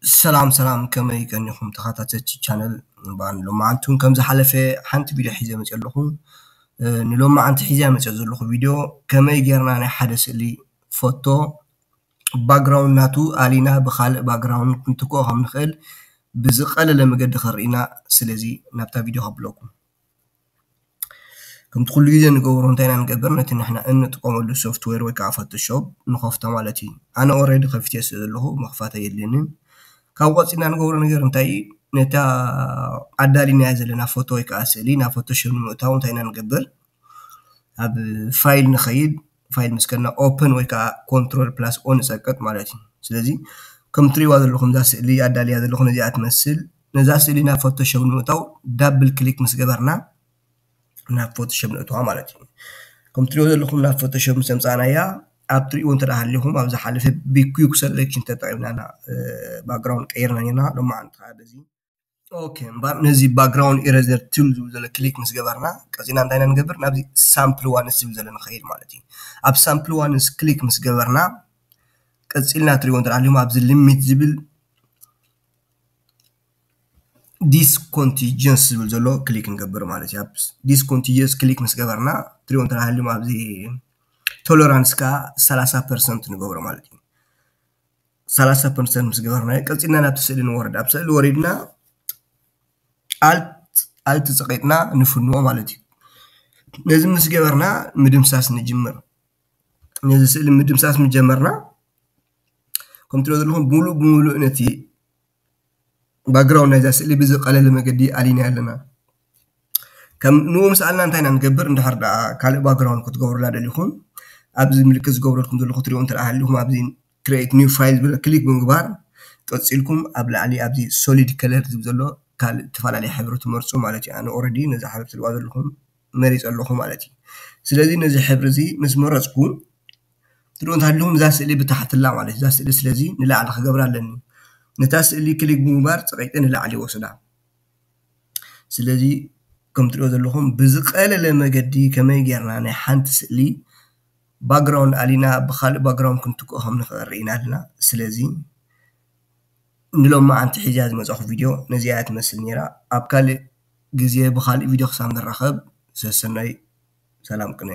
ሰላም ሰላም፣ ከመይ ቀኒኹም ተኸታተልቲ ቻነል? እምበኣር ንሎማዓንቱን ከም ዝሓለፈ ሓንቲ ቪድዮ ሒዘ መፅእ ኣለኹ። እ፣ ንሎማዓንቲ ሒዘ መፅእ ዘለኹ ቪድዮ ከመይ ጌርና ናይ ሓደ ስእሊ ፎቶ ባክግራውንድ ናቱ ኣሊና ብኻልእ ባክግራውንድ ክንትክኦ ከም ንኽእል ብዝቐለለ መገዲ ከርእይና። ስለዚ ናብታ ቪድዮ ከብለኩም። ከምቲ ኩሉ ግዜ ንገብሮ እንታይ ኢና ንገብር? ነቲ ንሕና እንጥቀመሉ ሶፍትዌር ወይ ከዓ ፎቶሾፕ ንኸፍቶ ማለት እዩ። ኣነ ኦልሬዲ ከፊተ ስለ ዘለኹ ምኽፋት ኣየድልየንን። ካብ ቀፂልና ንገብሮ ነገር እንታይ እዩ? ነታ ኣዳሊናያ ዘለና ፎቶ ወይ ከዓ ስእሊ ናብ ፎቶሾፕ ንምእታው እንታይ ኢና ንገብር? ኣብ ፋይል ንኸይድ፣ ፋይል ምስ ከድና ኦፕን ወይ ከዓ ኮንትሮል ፕላስ ኦ ንፀቅጥ ማለት እዩ። ስለዚ ከም ትሪእዋ ዘለኹም እዛ ስእሊ ኣዳልያ ዘለኹ ነዚኣ ትመስል። ነዛ ስእሊ ናብ ፎቶሾፕ ንምእታው ዳብል ክሊክ ምስ ገበርና ናብ ፎቶሾፕ ንእትዋ ማለት እዩ። ከም ትሪእዎ ዘለኹም ናብ ፎቶሾፕ ምስ ኣምፃእናያ ኣብ ትሪእዎ እንተ ደኣ ሃሊኹም ኣብ ዝሓለፈ ብኩዊክ ሰሌክሽን ተጠቒምና ኢና፣ እ፣ ባክግራውንድ ቀይርና ነርና። ሎማዓንቲ ከዓ በዚ ኦኬ እምበኣር ነዚ ባክግራውንድ ኢሬዘር ቱል ዝብል ዘሎ ክሊክ ምስ ገበርና ቀፂልና እንታይ ኢና ንገብር? ናብዚ ሳምፕል ዋንስ ዝብል ዘሎ ንኸይድ ማለት እዩ። ኣብ ሳምፕል ዋንስ ክሊክ ምስ ገበርና ቀፂልና ትሪእዎ እንተ ደኣ ሃሊኹም ኣብዚ ሊሚት ዝብል ዲስኮንቲጀንስ ዝብል ዘሎ ክሊክ ንገብር ማለት እዩ። ኣብ ዲስኮንቲጀንስ ክሊክ ምስ ገበርና ትሪእዎ እንተ ደኣ ሃሊኹም ኣብዚ ቶለራንስ ከዓ ሰላሳ ፐርሰንት ንገብሮ ማለት እዩ። ሰላሳ ፐርሰንት ምስ ገበርናዮ ቀፂልና ናብቲ ስእሊ ንወርድ። ኣብ ስእሊ ወሪድና ኣልት ኣልት ፀቂጥና ንፍንዎ ማለት እዩ። ነዚ ምስ ገበርና ምድምሳስ ንጅምር። ነዚ ስእሊ ምድምሳስ ምስ ጀመርና ከም ትሪእዎ ዘለኹም ብሙሉእ ብሙሉእ ነቲ ባክግራውንድ ናይዛ ስእሊ ብዝቐለለ መገዲ ኣሊና ኣለና። ከም ንኡ ምስ ኣልና እንታይ ኢና ንገብር? እንድሕር ደኣ ካልእ ባክግራውንድ ክትገብሩላ ደሊኹም ኣብዚ ምልክት ዝገብረልኩም ዘለኹ ትሪእዎ እንተ ደኣ ሃሊኹም ኣብዚ ክሬት ኒው ፋይል ዝብል ክሊክ ብምግባር ቀፂልኩም ኣብ ላዕሊ ኣብዚ ሶሊድ ከለር ዝብል ዘሎ ካልእ ዝተፈላለየ ሕብሪ ትመርፁ ማለት እዩ። ኣነ ኦልሬዲ ነዚ ሕብሪ ትሪእዋ ዘለኹም መሪፀ ኣለኹ ማለት እዩ። ስለዚ ነዚ ሕብሪ እዚ ምስ መረፅኩ ትሪእዎ እንተ ሃሊኹም እዛ ስእሊ ብታሕቲ ኣላ ማለት እዩ። እዛ ስእሊ ስለዚ ንላዕሊ ክገብራ ኣለኒ። ነታ ስእሊ ክሊክ ብምግባር ፀቂጠ ንላዕሊ ይወስዳ። ስለዚ ከም ትሪእዎ ዘለኹም ብዝቐለለ መገዲ ከመይ ጌርና ናይ ሓንቲ ስእሊ ባክግራውንድ ኣሊና ብኻልእ ባክግራውንድ ክንትክኦ ከም ንኽእል ርኢና ኣለና። ስለዚ ንሎማዓንቲ ሒዘያ ዝመፃኹ ቪድዮ ነዚኣ እያ ትመስል ነይራ። ኣብ ካልእ ግዜ ብኻልእ ቪድዮ ክሳብ ንራኸብ ሰሰናይ፣ ሰላም ቅነ።